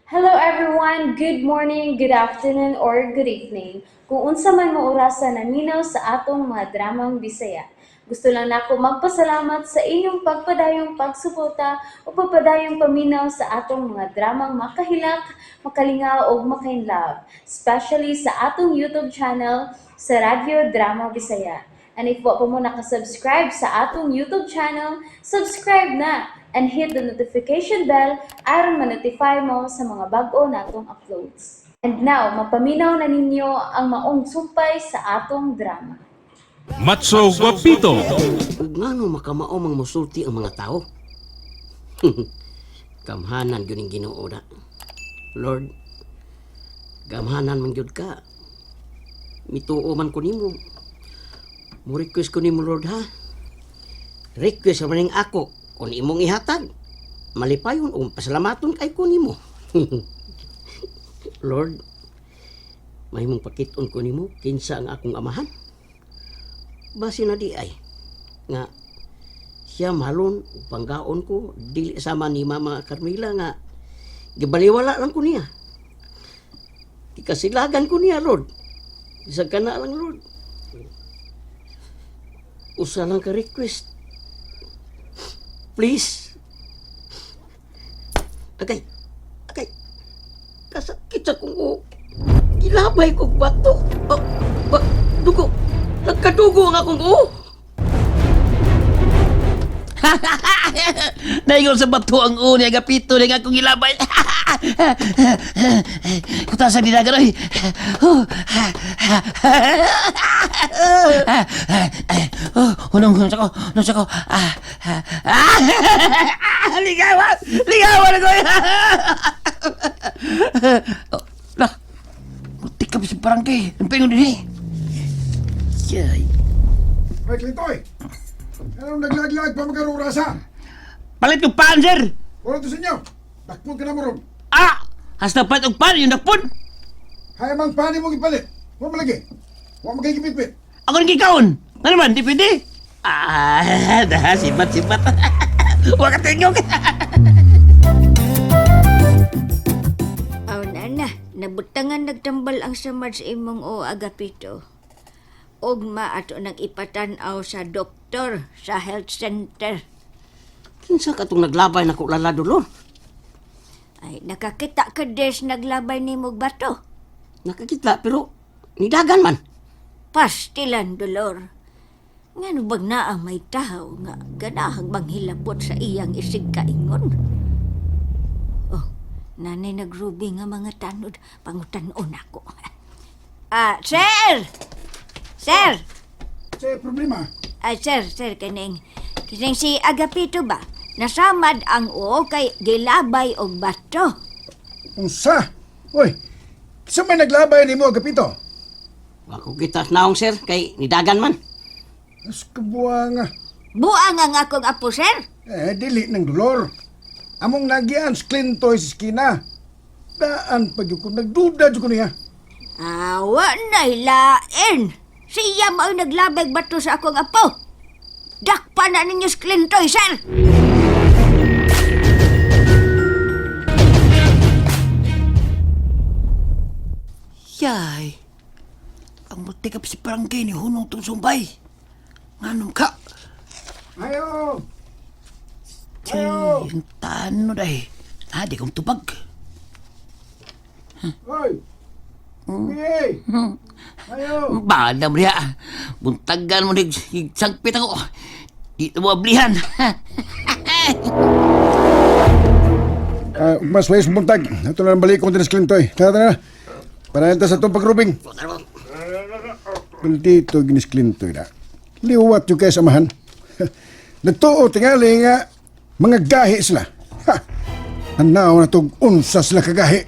Hello everyone! Good morning, good afternoon, or good evening. Kung unsa man mo orasa naminaw sa atong mga dramang Bisaya. Gusto lang nako magpasalamat sa inyong pagpadayong pagsuporta o pagpadayong paminaw sa atong mga dramang makahilak, makalingaw ug makainlove, especially sa atong YouTube channel sa Radyo Drama Bisaya. And if wa pa mo nakasubscribe sa atong YouTube channel, subscribe na and hit the notification bell aron ma-notify mo sa mga bag-o natong uploads. And now, mapaminaw na ninyo ang maong sumpay sa atong drama. Matso Guapito. Ug ngano makamao mang mosulti ang mga tao? Gamhanan gyud ning Ginoo na. Lord, gamhanan man gyud ka. Mituo man ko nimo. Mo request ko nimo, Lord, ha. Request man ning ako kung imong ihatag. Malipayon ug pasalamaton kay ko nimo. Lord, mahimong pakit-on ko nimo kinsa ang akong amahan. Base na di ay nga siya mahalon ug panggaon ko dili sama ni Mama Carmela nga gibaliwala lang ko niya. Gikasilagan ko niya, Lord. Bisag kana lang, Lord. Usa lang ka request. Please. Agay. Agay. Kasakit sa kong uo. Gilabay kog bato. Oh, ba, dugo. Nagkadugo ang akong uo. Naigon sa bato ang uni, ang apito, ang akong ilabay. Kuta sa dinagan, oy. Hunong, hunong sa ko, hunong sa ko. Ah, ah, ah, ligawan! Ligawan ako! Oh, lah, muntik kami sa barangay. Ang pingon din eh. Yay. Hoy, Clintoy! Anong naglaglag pa magkarurasa? Palit yung pan, sir! Wala to sa inyo! Dakpon ka na mo ron! Ah! Hasta palit og pan, yung dakpon! Hay mang pani mong ipalit! Huwag malagi! Huwag magkikipitpit! Ako nang gikaon! Ano man, di pwede? Ah, dah, sibat, sibat. Huwag ka tingog. Aw nana, nabutangan nagtambal ang samad sa imong o Agapito. Ugma ato nang ipatan-aw sa doktor sa health center. Kinsa ka tong naglabay na ko lala, Dolor? Ay, nakakita ka des naglabay ni mog bato. Nakakita pero nidagan man. Pastilan, Dolor. Ngano bag naa may tahaw nga ganahang manghilabot sa iyang isig kaingon? Oh, nanay nagrubi nga mga tanod, pangutan-on ako. Ah, sir! Sir! Sa problema, Ay, sir, sir, kining si Agapito ba? Nasamad ang uo kay gilabay og bato. Unsa? Hoy! Kinsa may naglabay ni mo, Agapito? Wa ko kita naong, sir, kay nidagan man. As kabuanga. Buang ang akong apo, sir. Eh, dili ng dolor. Among nagian si Clintoy sa iskina. Daan pag ko, nagduda jud ko niya. Awa na hilain. Siya mao'y naglabay og bato sa akong apo. Dakpa na ninyo si Clintoy, sir. Yay. Ang muntik ka sa barangay ni Hunong tong sumbay. Nganong ka? Ayo! Chay, ang tanod ay. Ah, di kong tubag. Hoy! Hey! Ayo! Bahala mo niya. Buntagan mo ni sangpit ako. Dito mo ablihan. Ah, mas wais buntag. Ito na lang balik ko din sa Clintoy. Tara, tara. Para sa itong pagrubing. Dito ginis Clintoy na. Liwat yung kay samahan. Nagtuo tingali nga mga gahi sila. Ha! Anaw na tog unsa sila kagahi.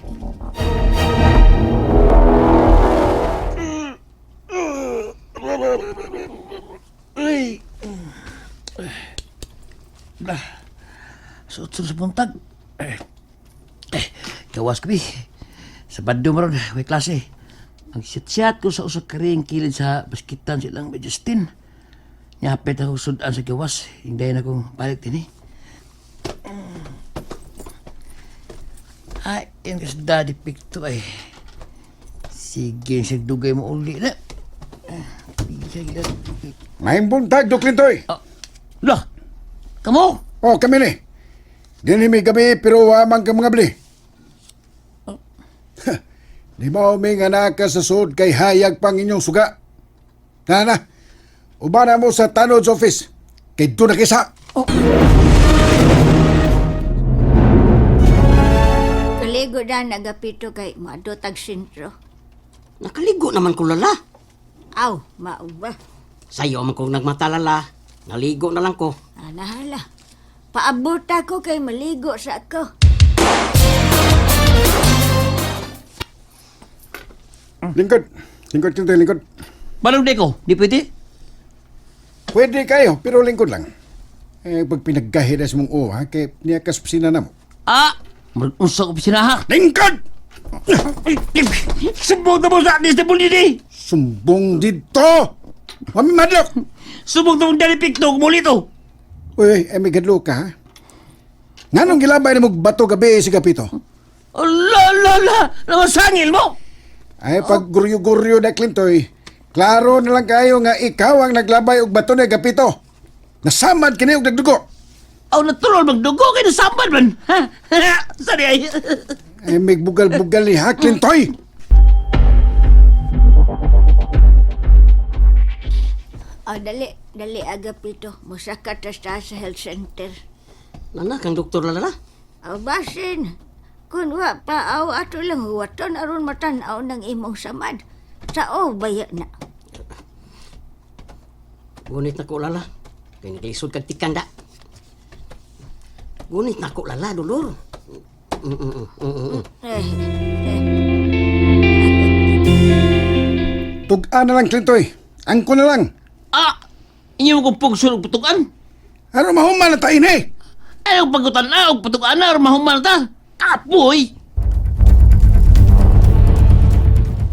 Ay. Bah. Suot sa buntag. Eh, eh, gawas kami. Sa bando mo ron, may klase. Ang siyat ko sa usok karing kilid sa baskitan silang may Justin. Nyapit ako sudan sa gawas. Hindi na akong balik din eh. Ay, yan kasi Daddy Picto ay. Sige, siya dugay mo uli na. Sige, Maayong buntag, Dok Lintoy. Lah, kamo? Oh, kami ni. Dini may gabi pero wa man ka mga bli. Di mo may nga naka sa sud kay hayag pang inyong suga. Na na. Ubana mo sa tanod's office. Kay doon na kisa. Kaligo na Agapito kay maadto tag sentro. Nakaligo naman ko lala. Aw, mao ba? Sayo man kong nagmata lala. Naligo na lang ko. Ah, nahala. Paabot ako kay maligo sa ako. Lingkod. Lingkod, Clintoy, lingkod. Balong di ko, di pwede? Pwede kayo, pero lingkod lang. Eh, pag pinaggahi na sa mong uwa, kay niya ka sa opisina na mo. Ah, mag-unsa ko opisina ha? Lingkod! Sumbong na mo sa akin sa bulini! Sumbong dito! Mami madlok! Sumbong na mo Daddy Picto, kumuli to! Uy, eh, may gadlo ka, ha? Nganong gilabay na mo bato gabi si Kapito? Ala, ala, ala! Namasangil mo! Ay, pag guryo-guryo na, Clintoy, klaro na lang kayo nga ikaw ang naglabay og bato ni Kapito. Nasamad kini og nagdugo. Aw, natural magdugo kay nasambad man! Ha? Sorry ay! Ay, may bugal-bugal ni ha, Clintoy! Oh, dali, dali Agapito. Musaka ta sa health center. Nana kang doktor lala. Aw, basin. Kun wa pa aw ato lang huwaton aron matan-aw ng imong samad. Sao baya na. Gunit na ko lala. Kay naglisod kag tikanda. Gunit na ko lala, Dolor. Mm. Eh, eh. Tug-an na lang, Clintoy. Angko na lang. Ah! Inyo mo kong pugsul og putukan? Ano mahuman na tayo eh? Ay, og pagkutan na, og putukan na, aron mahuman ta! Kapoy!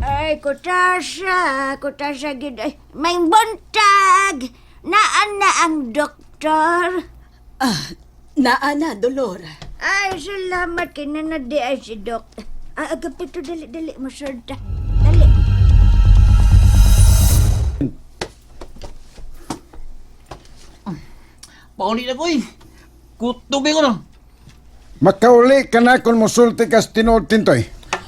Ay, kutasa, kutasa gid. Ay, may buntag. Naan na ang doktor. Ah, naa na, Dolor. Ay, salamat kay nanadi ay si Dok. Ay, Agapito, dali, dali, masurda. Dali. Pauli na ko eh. Kutubin ko na. Makauli ka na kung musulti ka sa tinuod, Tintoy.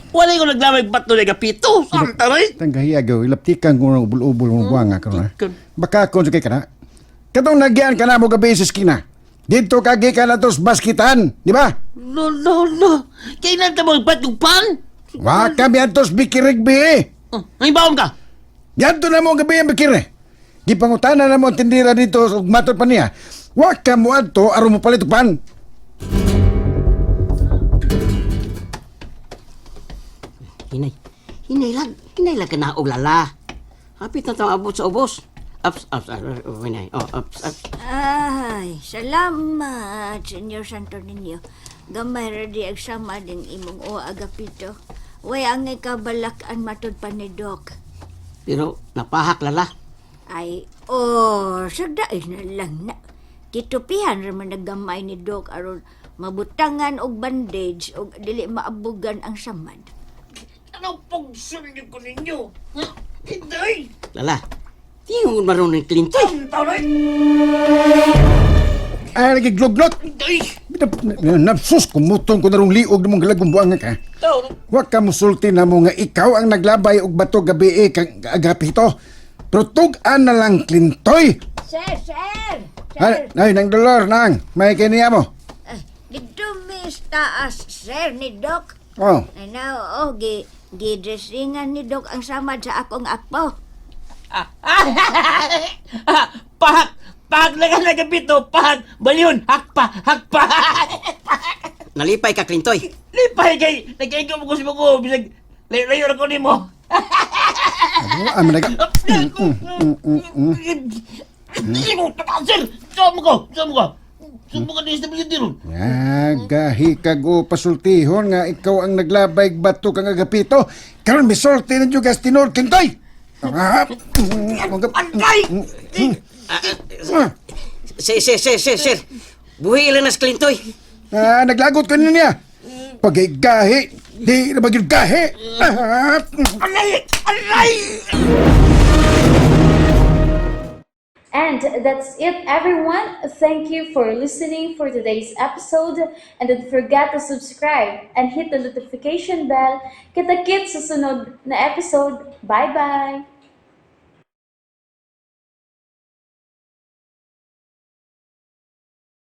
Wala ko naglamay bato na kapito. Santa rin. Tanggahiya gaw, ilaptikan ko ng ubol-ubol mong buwanga ka na. Baka kung sakay ka na. Katong nagyan ka na mo gabi sa eskina. Dito ka gikan na tos baskitan, di ba? Lo, lo, lo. Kailan ta magbat yung pan? Wa kami antos bikirig bi eh. Oh, ngayon baon ka? Yanto na mo ang gabi ang bikire. Gipangutana na mo ang tindira dito ug matod pa niya. Wa ka mo adto aron mo palit og pan. Hinay. Hinay lang. Hinay lang ka na og lala. Hapit na tao abot sa ubos. Ups, ups, ups, oh, hinay. Oh, ups, ups. Ay, salamat, Senyor Santo Niño. Gamay ra di agsama ding imong o Agapito. Way ang ikabalak-an matod pa ni Doc. Pero napahak lala. Ay, oh, sagdain na lang na. Kitupihan ra man naggamay ni Doc aron mabutangan og bandage og dili maabugan ang samad. Anong pugsul niyo ko ninyo? Ha? Hindi! Lala. Tingon maron ni Clintoy. Santa rin! Ay lagi glugglot. Hindi! Nafsus kumuton ko na rong liog nimong galagong buwanga ka. Tao, Wa ka musulti na mo nga ikaw ang naglabay og bato gabi eh, kang Agapito. Pero tug-an na lang Clintoy. Sir, sir! Ay, Sir! ay nang dolor nang. May kiniya mo. Ay, dito mi taas, sir, ni Doc. Oh, Ay na, oh, gi, gidressingan ni Doc ang samad sa akong apo. Ah, pahak! Pahak na ka nagapito! Pahak! Balyon! Hakpa! Hakpa! Nalipay ka Clintoy. Lipay kay! Nagkaingo mo ko si Buko! Bisag, layo-layo na ko nimo! ano ang managa? Hindi mo! Sir! Sama ko! Sama ko! Sama ka ni SWD ron! Nagahi kag o pasultihon nga ikaw ang naglabay og bato kang Agapito. Karon misulti na jud kas tinuod Clintoy. Ah, Antay! ah, Sir, sir, sir, sir, sir. Buhi ilan na si Clintoy. Ah, naglagot ko niya. Paghigahi, di na ba gyud gahi? Ah! Alay! Alay! And that's it, everyone. Thank you for listening for today's episode. And don't forget to subscribe and hit the notification bell. Kita-kits sa sunod na episode. Bye-bye!